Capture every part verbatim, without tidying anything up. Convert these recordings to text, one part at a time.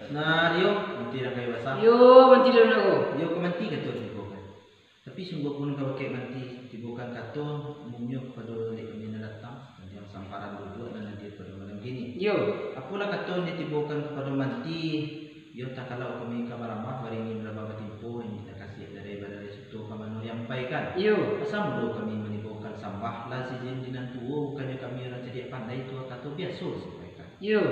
Nah, iyo, manti nan kayo basa. Iyo, manti nan kayo. Iyo, ka manti kato tibokan. Tapi sungguahpun ka bakeh manti tibokan kato, umumnyo kapado dek kami nan datang, nan samparan duduak nan hadir pado malam kini. Iyo. Apolah kato nan ditibokan kapado manti, iyo, tak kalau kami ka barambah, baringin barambah batimpo, ini tak kasiak dari badari suto ka mano diampaikan. Iyo. Asa mulo kami manibokan sambah, lah sizin di nan tuo, bukannyo kami urang cadiak pandai, tu kato biaso disampaikan. Iyo.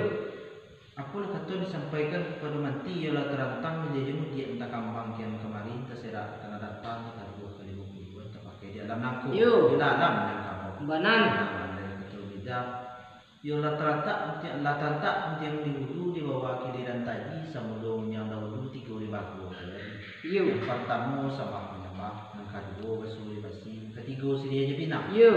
Apolah kato disampaikan kapado manti, iyo lah tarantang, manjadi mudiak nan takambang kian kamari, taserak tanah data, nan kaduo kali bakubuan, tapakai di alam nangko. Iyo. Di alam nan kabo. Bana. Nah, bana kato bida. Iyo lah tarantak, untiang, lah tarantak, untiang di hulu, di bawah kiliran taji, samulo untiang dahulu, tigo di bakuah. Iyo. Nan partamo, sambah manyambah, nan kaduo, basuo di basi, nan katigo, siriah jo pinang. Iyo.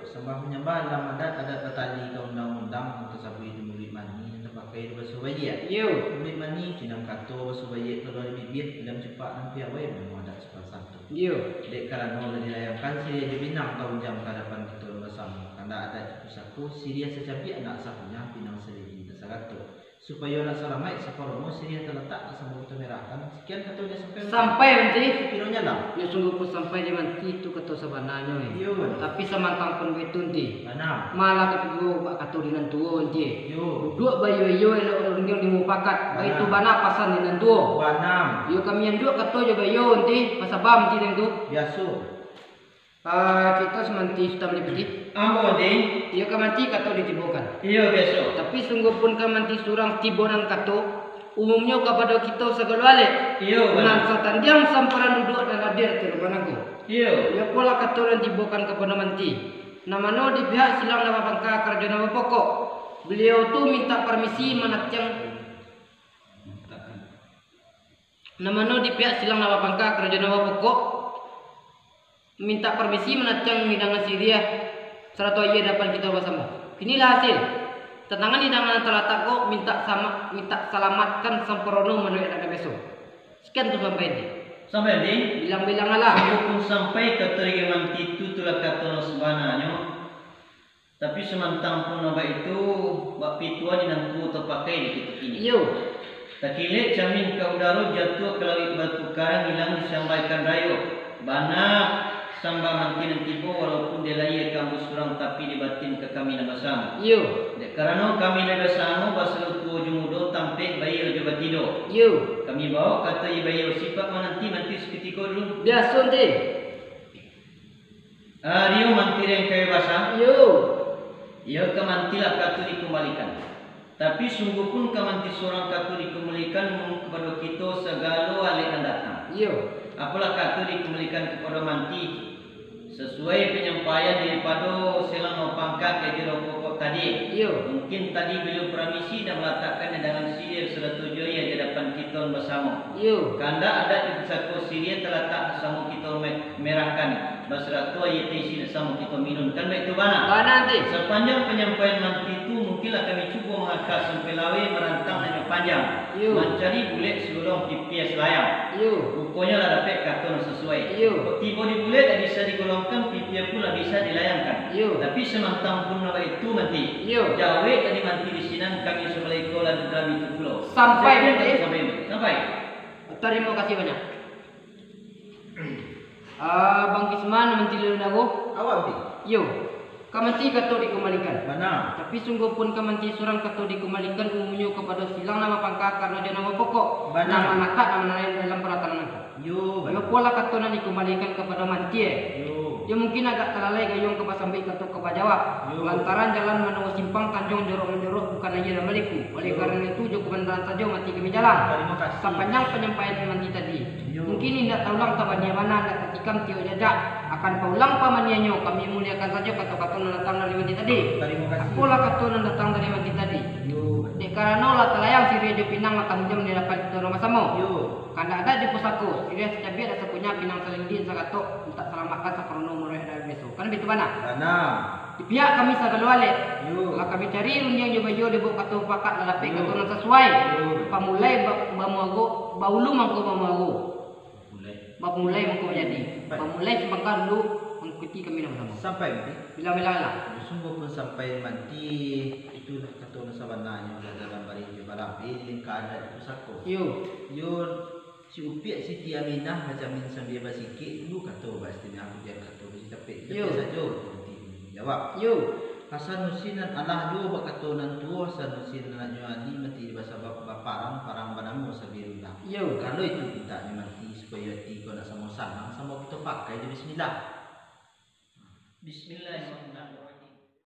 Sambah manyambah dalam adat, adat batali ka undang-undang, nan tasabuik di muluik mani, nan tapakai di basuo baiak. Iyo. Muluik mani, pinang kato, basuo baiak kalua di bibia, dalam cupak nan piawai, minum adat sopan santun. Iyo. Dek karano lah dilayangkan, siriah jo pinang taunjam ka adapan kito nan basamo. Kandak adat jo pusako, siriah sacabiak nak sakunyah, pinang salidi nak sagatok. Supayo nak salamaik saparono, siriah talatak nak samo kito merahkan. Sakian kato nan sampai. Sampai, Manti. Sakiranya lah. Yo, sungguahpun sampai di Manti tu kato sabananyo, eh. Iyo, Manti. Tapi samantang pun baitu, Manti. Bana. Malah tapi juo bak kato di nan tuo, Manti. Iyo. Duduak baiyo-iyo, elok rundiang di mupakat. Bana. Baitu bana pasan di nan tuo. Bana. Iyo, kami anduak kato jo baiyo, Manti. Basaba, Manti, nan tu. Biaso. Ah, kito samanti Sutan Maliputih. Ambo, Ding. Iyo, ka manti kato ditibokan. Iyo, biaso. Tapi sungguahpun ka manti surang tibo nan kato, umumnyo kapado kito sagalo alek. Iyo, bana. Nan satandiang samparan duduak nan hadir tu manangko. Iyo. Iyo pulo kato nan tibokan kapado manti. Nan mano di pihak silang nan bapangka karajo nan bapokok. Baliau tu mintak parmisi manatiang. Nan mano di pihak silang nan bapangka karajo nan bapokok. Mintak parmisi manatiang hidangan siriah, sarato aia di adapan kito basamo. Kinilah hasil. Tantangan hidangan nan talatak ko mintak sama-, mintak salamatkan samparono manuruik adat nan biaso. Sakian tu sampai, Ding. Sampai, Ding. Bilang-bilang alah. Sungguahpun sampai kato dari manti tu, itulah kato nan sabananyo. Tapi samantang pun nan baitu, bak pituah di nan tuo tapakai di kito kini. Iyo. Takilek camin ka udaro, jatuah ka lauik batu karang, ilang disambaikan rayo. Bana, sambah manti nan tibo, walaupun dek lahia ka ambo surang, tapi di batin ka kami nan basamo. Iyo. Dek karano kami nan basamo, basalo tuo jo mudo, tampek baiyo jo batido. Iyo. Kami baok kato iyo baiyo, sipak mananti, manti sakutiko dulu. Biaso, Ding. Ario manti nan kayo basa. Iyo. Iyo ka manti lah kato dikumbalikan. Tapi sungguahpun ka manti surang kato dikumbalikan kapado kito sagalo alek nan datang. Iyo. Apolah kato dikumbalikan kapado manti, sasuai panyampaian daripado silang nan bapangka karajo nan bapokok tadi. Iyo. Mungkin tadi baliau paramisi nak malatakkan hidangan siriah sarato jo aia di adapan kito nan basamo. Iyo. Kandak adat jo pusako, siriah talatak nak samo kito me-, merahkan, basarato aia taisi nak samo kito minun. Kan baitu bana? Bana, Ding. Sapanjang panyampaian manti tu, mungkinlah kami cubo mangaka sampai laweh marantang nan panjang, iyo, mancari bulek sagolong pipia salayang. Iyo. Ruponyo lah dapek kato nan sasuai. Iyo. Kok tibo di bulek lah bisa digolongkan, pipia pun lah bisa dilayangkan. Iyo. Tapi samantang pun lah baitu, manti. Iyo. Jawek tadi manti di sinan, kami sabaleh ko lah dalam itu pulo. Sampai, Manti. Sampai, sampai. Tarimo kasih banyak. Ah, Bang Kisman, manti lalu nago. Awak, Manti. Iyo. Ka manti kato dikumbalikan. Bana. Tapi sungguahpun ka manti surang kato dikumbalikan, umumnyo kapado silang nan bapangka karajo nan bapokok. Bana. Nan manatak, nan mananam dalam paratanan nangko. Iyo, bana. Iyo pulo kato nan dikumbalikan kapado manti, eh. Iyo. Yo mungkin agak talalai gayuang ka basambuik kato ka bajawab. Yo. Lantaran jalan manuju simpang tanjuang jorok-manjorok bukan aia nan baliku. Oleh karano itu, jo kabandaran sajo manti kami jalan. Tarimo kasih. Sapanjang panyampaian manti tadi. Yo. Mungkin indak taulang tabaniah bana, indak tatikam tiok jajak. Akan paulang pamaniahnyo, kami muliakan sajo kato-kato nan datang dari manti tadi. Tarimo kasih. Apolah kato nan datang dari manti tadi. Yo. Dek karano lah talayang siriah jo pinang, lah taunjam di adapan kito nan basamo. Yo. Kandak adat jo pusako, siriah sacabiak nan sakunyah, pinang salidi nan sagatok, mintak salamatkan saparono manuruik adat nan biaso. Kan baitu bana? Bana. Di pihak kami sagalo alek. Yo. Lah kami cari rundiang jo baiyo, dibuek kato mupakat, lah dapek, yo, kato nan sasuai. Yo. Pamulai ba-, bamuago, baulu mangko bamuago. Pamulai. Bapamulai mangko bajadi. Sampai. Pamulai simpang ka dulu, mangikuti kami nan basamo. Sampai, Manti. Bilang-bilang lah. Sungguahpun sampai, Manti. Itulah kato nan sabananyo, lah dalam barih jo Tapi di lingkaran adat pusako. Yo. Yo, si Upiak Siti Aminah bacamin sambia basikik, lu kato baistilah, ujar kato bisi capek. Yo. Capek sajo, Upiak Siti jawab. Yo. Hasan Husin nan alah juo bak kato nan tuo, Hasan Husin anaknyo Ali mati basabab baparang, parang banamo Sabilullah. Yo. Kalau itu pintaknyo mati, supayo ati ko nak samo sanang, samo kito pakai jo bismillah. Bismillahirrahmanirrahim.